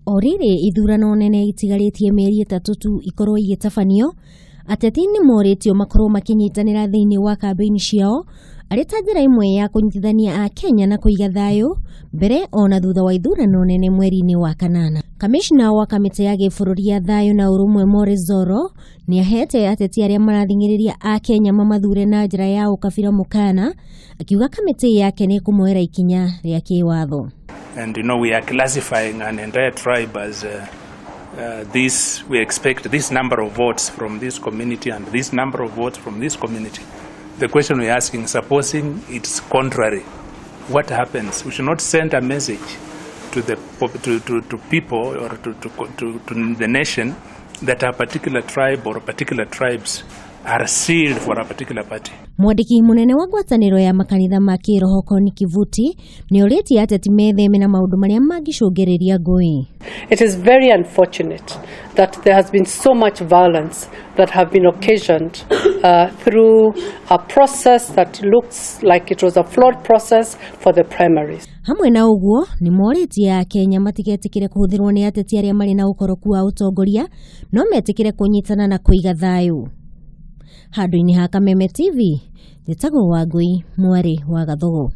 O rĩrĩ ithurano nene itigarĩtie mĩeri 3 tu ikorwo igĩtabanio, ateti nĩ morĩtio makorwo makĩnyitanĩra thĩinĩ wa kambĩini ciao arĩ ta njĩra ĩmwe ya kũnyitithania Akenya na kũiga thayũ mbere ona thutha wa ithurano nene mweri-inĩ wa kanana. Kamishna wa kamĩtĩ ya gĩbũrũri ya thayũ na ũrũmwe Morris Dzoro nĩ ahete ateti arĩa marathing'ĩrĩria Akenya mamathure na njĩra ya ũkabira mũkana, akiuga kamĩtĩ yake nĩ ĩkũmoera ikinya rĩa kĩwatho. And we are classifying an entire tribe as this, we expect this number of votes from this community and this number of votes from this community. The question we're asking, supposing it's contrary, what happens? We should not send a message to the to people or to the nation that a particular tribe or particular tribes are sealed for a particular party. Mwandĩki mũnene wa ngwatanĩro ya makanitha ma kĩroho Connie Kivuti nĩ orĩtie ateti metheme na maũndũ marĩa mangĩcũngĩrĩria ngũĩ. It is very unfortunate that there has been so much violence that have been occasioned through a process that looks like it was a flawed process for the primaries. Hamwe na ũguo nĩ morĩtie Akenya matigetĩkĩre kũhũthĩrwo nĩ ateti arĩa marĩ na ũkoroku wa ũtongoria, no metĩkĩre kũnyitana na kũiga thayũ. Handũ-inĩ ha Kameme TV, njĩtagwo Wangũi mwarĩ wa Gathogo.